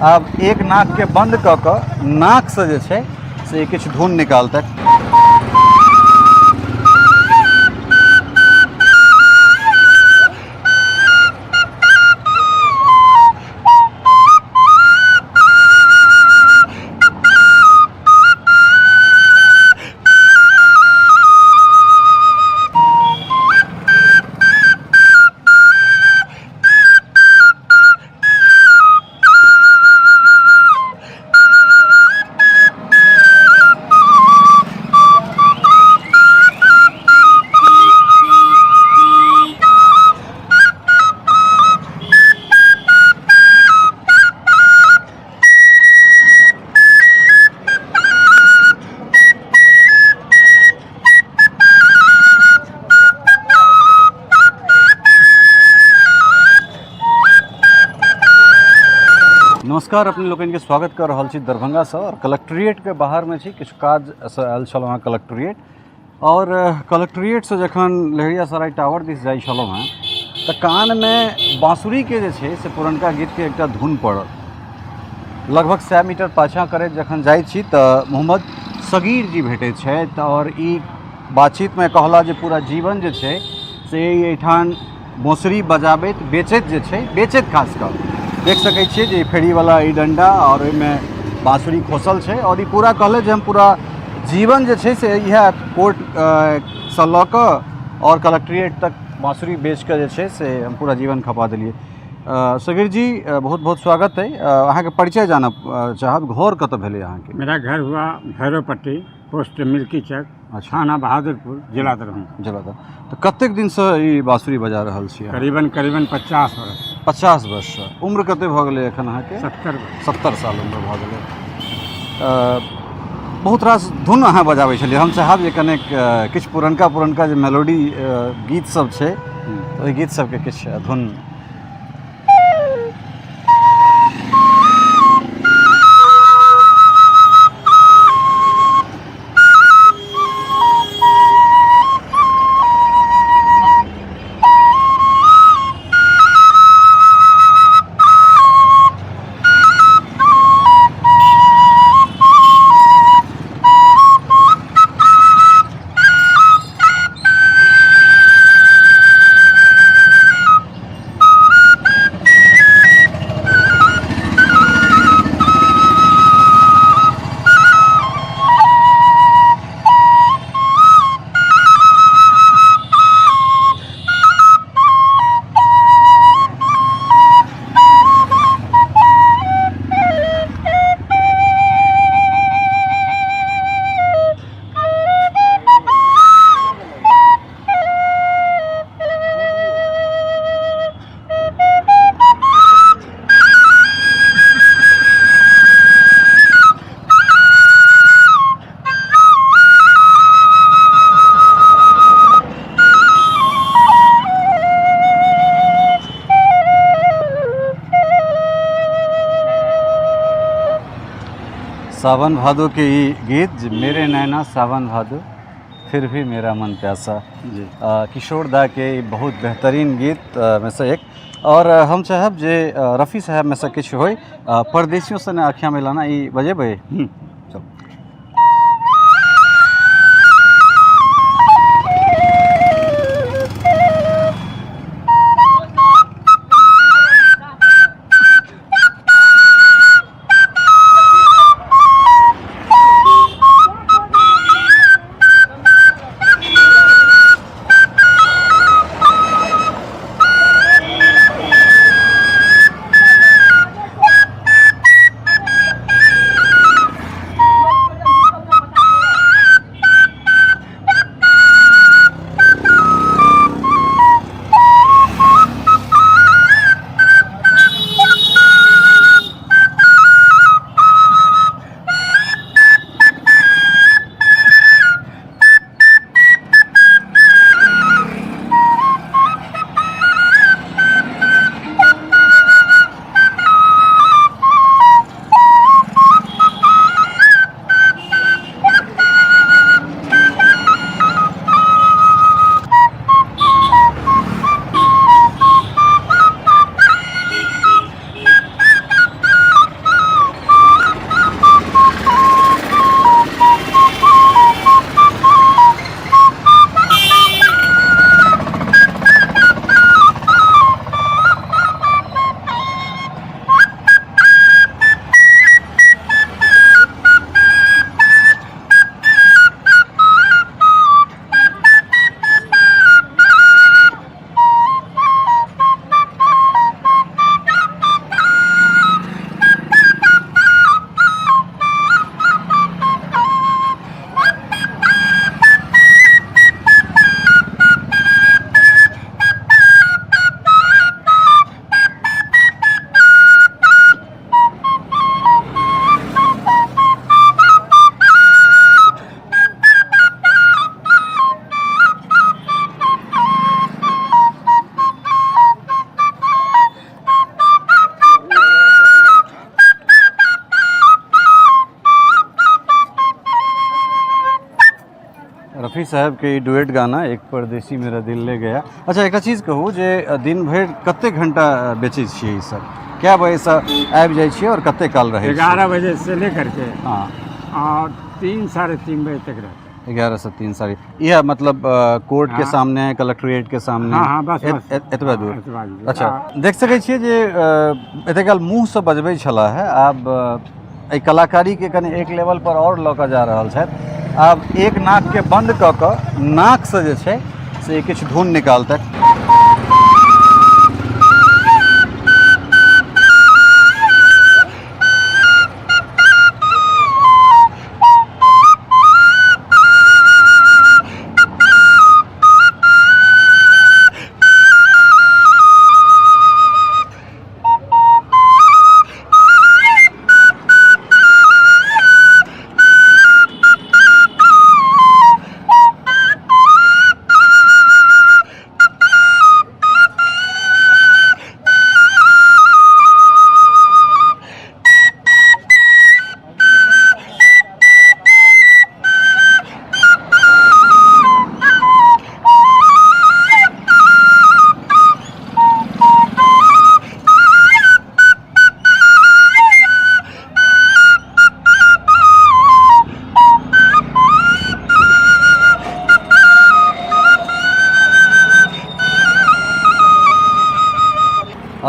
आब एक नाकके बंद कऽ कऽ नाकसँ जे छै से किछु धुन निकालतै। नमस्कार, अपने लोकनि के स्वागत कर रहल छी दरभंगासँ और कलेक्ट्रिएटके बाहरमे छी। किछु काजसँ आयल छलहुँ हँ कलेक्ट्रिएट और कलेक्ट्रिएटसँ जखन लहेरियासराय टावर दिस जाइ छलहुँ हँ तऽ कानमे बाँसुरीके जे छै से पुरनका गीतके एकटा धुन पड़ल। लगभग 100 मीटर पाछाँ करैत जखन जाइ छी तऽ मोहम्मद सगीर जी भेटैत छथि और ई बातचीतमे कहला जे पूरा जीवन जे छै से एहिठाम बाँसुरी बजाबैत बेचैत जे छै, बेचैत खास कऽ देख सकै छियै जे फेरीवला ई डण्डा आओर ओहिमे बाँसुरी खोसल छै और ई पूरा कहले जे हम पूरा जीवन जे छै से इएह कोर्टसँ लऽ कऽ और कलेक्ट्रिएट तक बाँसुरी बेच कऽ जे छै से हम पूरा जीवन खपा देलियै। सगीर जी, बहुत बहुत स्वागत है। अहाँके परिचय जानब चाहब, घर कतऽ भेलै अहाँके? मेरा घर हुआ भैरवपट्टी, पोस्ट मिल्की चक, थाना बहादुरपुर, जिला दरभंगा। जिला दरभंगा। तऽ कतेक दिनसँ ई बाँसुरी बजा रहल छी अहाँ? करीबन करीबन 50 वर्ष। 50 वर्षसँ। उम्र कते भऽ गेलै एखन अहाँके? 70 वर्ष। 70 साल उम्र भऽ गेलै। बहुत रास धुन अहाँ बजाबै छलियै, हम चाहब जे कनेक किछु पुरनका पुरनका जे मेलोडी गीत सब छै ओहि गीत सबके किछु धुन। सावन भादो के ई गीत जे मेरे नैना सावन भादो फिर भी मेरा मन प्यासा, जी। किशोर दा के ई बहुत बेहतरीन गीत में से एक। और हम चाहब जे रफ़ी साहब में से किछु होय, परदेसियों से ने आँखियाँ मिलाना, ई बजेबै? चलू। रफी साहब के ई डुएट गाना एक परदेसी मेरा दिल ले गया। अच्छा, एकटा चीज कहू जे दिन भरि कते घंटा बेचै छियै ई सब? कए बजेसँ आबि जाइ छियै और कते काल रहै छियै? 11 बजे से लेकर के और 3 3:30 बजे तक रहते हैं। 11 से 3 साढ़े, इएह मतलब कोर्ट के सामने, कलेक्ट्रेट के सामने? हाँ हाँ, बस बस। एतबा दूर? एतबा दूर। अच्छा, देख सकै छियै जे एते काल मुँहसँ बजबै छलाह है, आब एहि कलाकारीके कनि एक लेवल पर आओर लऽ कऽ जा रहल छथि। आब एक नाकके बंद कऽ कऽ नाकसँ जे छै से किछु धुन निकालतथि।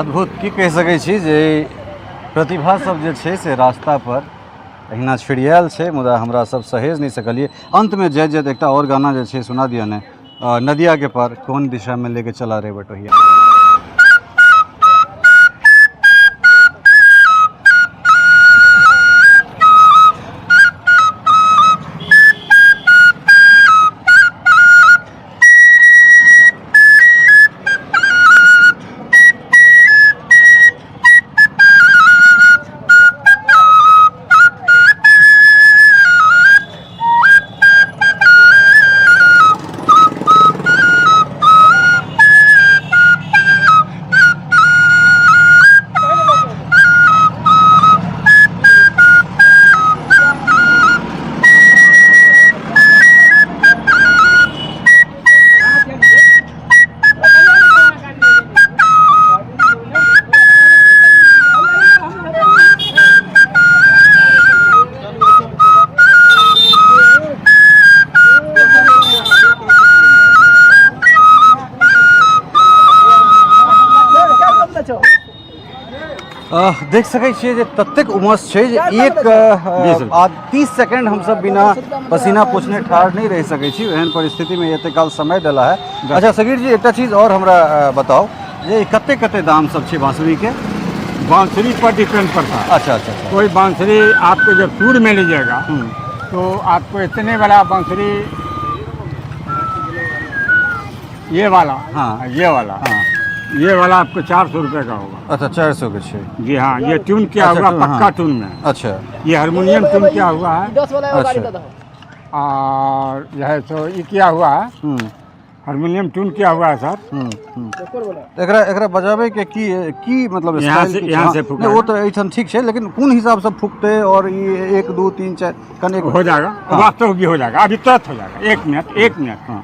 अद्भुत। की कहि सकै छी जे प्रतिभा सब जे छै से रास्ता पर एहिना छिड़ियायल छै, मुदा हमरा सब सहेज नहि सकलियै। अन्तमे जाइत जाइत एकटा आओर गाना जे छै सुना दिअ ने, नदिया के पार कौन दिशा में लेके चला रे बटोहिया। देख सकै छियै जे ततेक उमस छै जे एक आ 30 सेकेंड हमसब बिना पसीना पोछने ठाढ़ नहि रहि सकै छी। एहन परिस्थितिमे एते काल समय देला है। अच्छा सगीर जी, एकटा चीज आओर हमरा बताउ जे कते कते दाम सब छै बांसुरी के? बांसुरी पर डिपेंड पड़ता है। अच्छा अच्छा अच्छा। कोई बांसुरी आपको जब सूर में लीजिएगा तो आपको इतने वाला बांसुरी, ये वाला, ये वाला, ये वाला आपको 400 रुपये का होगा। अच्छा, 400 के छै। जी हाँ, ये ट्यून किया अच्छा, हुआ, ट्यून, पक्का हाँ। ट्यून में। अच्छा। ये हारमोनियम ट्यून किया हुआ है। अच्छा। और यह है सो ये किया हुआ है, हारमोनियम ट्यून किया हुआ है सर। एकरा एकरा बजाबै के की की मतलब यहाँ स्टाइल से- की यहाँ छै? से हाँ, फूका नहीं, वो तो एहिठाम ठीक छै, लेकिन कोन हिसाब से फूकते और ई 1 2 3 4 कने हो जाएगा। हाँ। वास्तव भी हो जाएगा, अभी तुरंत हो जाएगा। एक मिनट, एक मिनट। हाँ।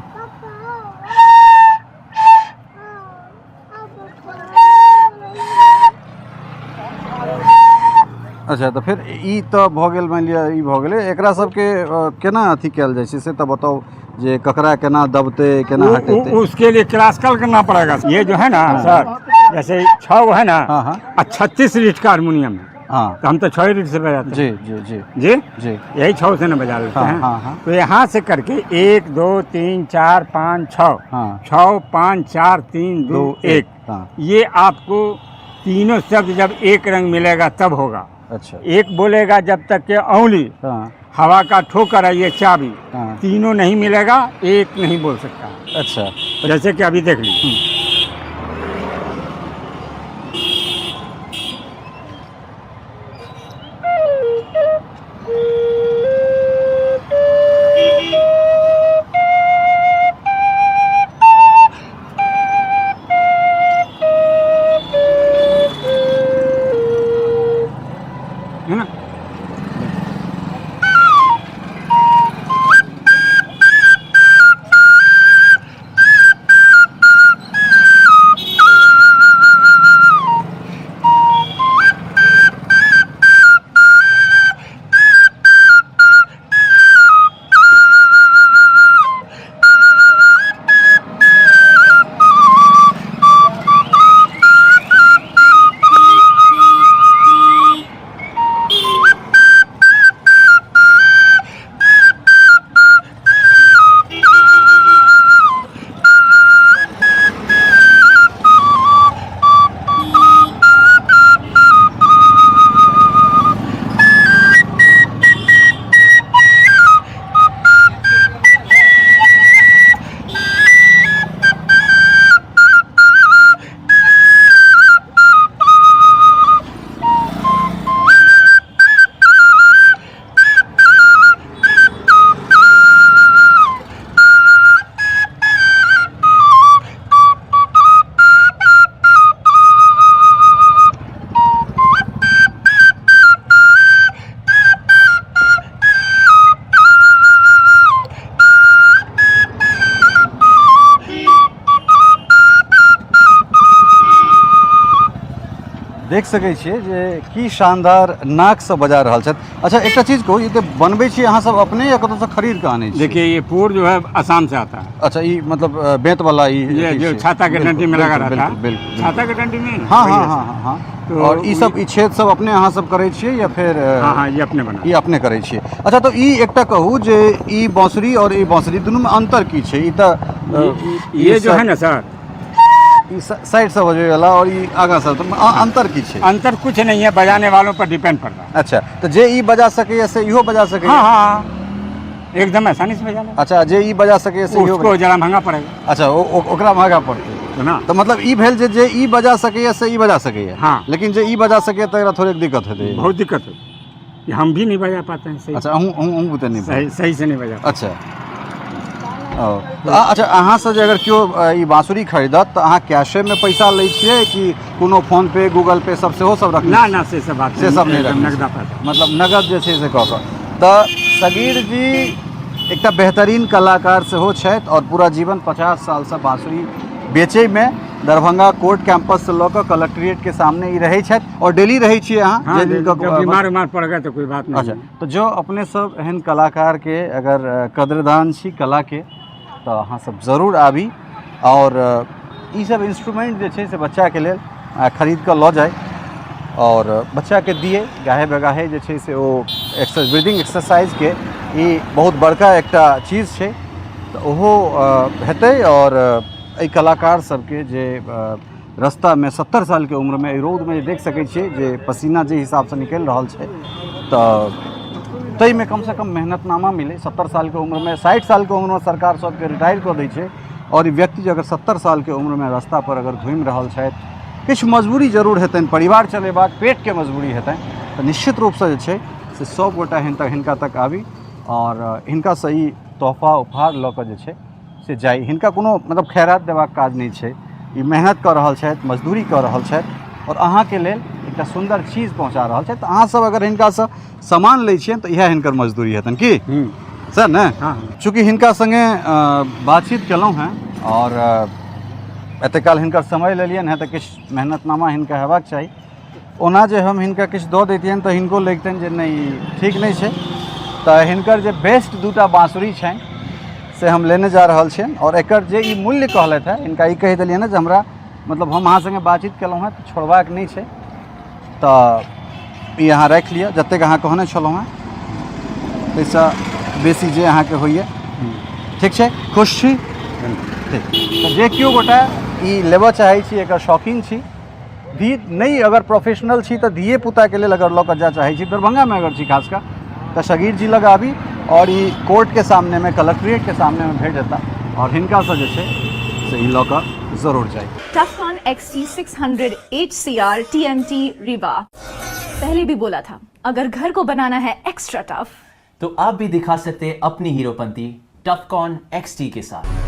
अच्छा, तऽ फेर ई तऽ भऽ गेल, मानि लिअ ई भऽ गेलै, एकरा सबके केना अथी कयल जाइ छै से तऽ बताउ जे ककरा केना दबतै, केना हटेतै। उसके लिए क्लासिकल करना पड़ेगा। ये जो है ना सर, जैसे 6 है ना, हाँ, हाँ। और 36 रीट का हारमोनियम है, तो हम तो 6 रीट से बजाते हैं। जी जी जी। जी जी। यही 6 से ना बजा लेते हैं। हाँ, हाँ। तो यहाँ से करके 1 2 3 4 5 6, 6 5 4 3 2 2 1, ये आपको तीनों शब्द जब एक रंग मिलेगा तब होगा। अच्छा। एक बोलेगा जब तक के औली, हवा का ठोकर है ये चाबी, तीनों नहीं मिलेगा, एक नहीं बोल सकता। अच्छा। जैसे कि अभी देख लीजिए, है ना। सकै छियै जे की शानदार नाकसँ बजा रहल छथि। अच्छा, एकटा चीज कहू, ई तऽ बनबै छियै अहाँ सब अपने या कतौसँ खरीद कऽ आनै छियै? देखिए, ये पोर जो है असम से आता है। अच्छा, ई मतलब बेंत वाला ई ये अथी जो छै। छाता के बिल्कुल, डंडी में लगा बिल्कुल, रहता है। बिल्कुल, बिल्कुल। छाता के डंडी में हाँ वही हाँ है। हाँ हाँ हाँ। तो और ई सब, ई छेद सब अपने अहाँ सब करै छियै या फेर हाँ हाँ, ये अपने बना ई अपने करै छियै। अच्छा, तऽ ई एकटा कहू जे ई बाँसुरी और ई बाँसुरी दुनूमे अंतर की छै? ई तऽ ये जो है ना सर, ई साइड से बजबै वाला और ई आगाँ से, तऽ अंतर की छै? अंतर कुछ नहीं है, बजाने वालों पर डिपेंड पड़ता है। अच्छा, तऽ जे ई बजा सकैए से इहो बजा सकैए? हाँ हाँ, एकदम आसानी से बजा ले। अच्छा, जे ई बजा सकैए से इहो उसको जरा महंगा पड़ेगा। अच्छा, ओकरा महंगा पड़तै। तो ना। तऽ मतलब ई भेल जे जे ई बजा सकैए से ई बजा सकैए। हाँ। लेकिन जे ई बजा सकैए तकरा थोड़ेक दिक्कत हेतै। बहुत दिक्कत है, ये हम भी नहीं बजा पाते हैं सही। अच्छा, अहूँ अहूँ अहूँ बुते नहि सही सही से नहीं बजा पाते। अच्छा, ओ तऽ अच्छा, अहाँसँ जे अगर केओ ई बाँसुरी खरीदत तऽ अहाँ कैशेमे पैसा लै छियै कि कोनो फोन पे, गूगल पे सब सेहो सब रखने ना छियै? ना, से सब बात से सब नहीं एकदम रखने नगदा छियै। पैसा। मतलब नगद जे छै से कऽ कऽ। तऽ सगीर जी एकटा बेहतरीन कलाकार सेहो छथि और पूरा जीवन 50 सालसँ बाँसुरी बेचैमे दरभंगा कोर्ट कैंपससँ लऽ कऽ कलेक्ट्रेटके सामने ई रहै छथि और डेली रहै छियै अहाँ? हाँ, जे दिन जब कऽ बीमार उमार पड़ गए तो कोई बात नहीं। अच्छा, तऽ जँ अपने सब एहन कलाकारके अगर कदरदान छी कलाके, तऽ अहाँ सब जरूर आबी और ई सब इंस्ट्रूमेंट जे छै से बच्चाके लेल खरीद कऽ लऽ जाइ और बच्चाके दिए, गाहे बगाहे जे छै से ओ ब्रीदिंग एक्सरसाइजके ई बहुत बड़का एकटा चीज छै, तऽ ओहो हेतै। और एहि कलाकार सबके जे रस्तामे 70 सालके उम्रमे एहि रौदमे जे देख सकै छियै जे पसीना जे हिसाबसँ निकलि रहल छै, तऽ ताहिमे कमसँ कम मेहनतनामा मिलै। 70 सालके उम्रमे, 60 सालके उम्रमे सरकार सबके रिटायर कऽ दै छै और ई व्यक्ति जे अगर 70 सालके उम्रमे रास्ता पर अगर घुमि रहल छथि, किछु मजबूरी जरूर हेतनि, परिवार चलेबाक पेटके मजबूरी हेतनि, तऽ निश्चित रूपसँ जे छै से सब गोटा हिनका तक आबी और हिनकासँ ई तोहफा उपहार लऽ कऽ जे छै से जाइ। हिनका कोनो मतलब खैरात देबाक काज नहि छै, ई मेहनत कऽ रहल छथि, मजदूरी कऽ रहल छथि और अहाँके लेल एकटा सुन्दर चीज पहुँचा रहल छथि। तऽ अहाँसब अगर हिनकासँ सामान लै छियनि तऽ इएह हिनकर मजदूरी हेतनि की सर ने? हाँ। चूँकि हिनका सङ्गे बातचीत केलहुँ हेँ और एतेक काल हिनकर समय लेलियनि हेँ, तऽ किछु मेहनतनामा हिनका हेबाक चाही। ओना जे हम हिनका किछु दऽ दैतियनि तऽ हिनको लगितनि जे नहि, ई ठीक नहि छै। तऽ हिनकर जे बेस्ट दूटा बाँसुरी छनि से हम लेने जा रहल छियनि और एकर जे ई मूल्य कहलथि हेँ, हिनका ई कहि देलियनि हेँ जे हमरा मतलब हम अहाँ सङ्गे बातचीत केलहुँ हेँ तऽ छोड़बाक नहि छै, तऽ ई अहाँ राखि लिअ, जतेक अहाँ कहने छलहुँ हेँ ताहिसँ बेसी जे अहाँके होइए। ठीक छै, खुश छी? ठीक। तऽ जे केओ गोटा ई लेबऽ चाहै छी, एकर शौकीन छी, धी नहि अगर प्रोफेशनल छी तऽ धिये पुताके लेल अगर लऽ कऽ जाय चाहै छी, दरभंगामे अगर छी खास कऽ, तऽ सगीर जी लग आबी और ई कोर्टके सामनेमे, कलेक्ट्रेटके सामनेमे भेट जेता और हिनकासँ जे छै से ई लऽ कऽ जरूर जाइ। Tufcon XT600 HCR TMT Riva। पहले भी बोला था, अगर घर को बनाना है एक्स्ट्रा टफ तो आप भी दिखा सकते हैं अपनी हीरोपंती टफकॉन XT के साथ।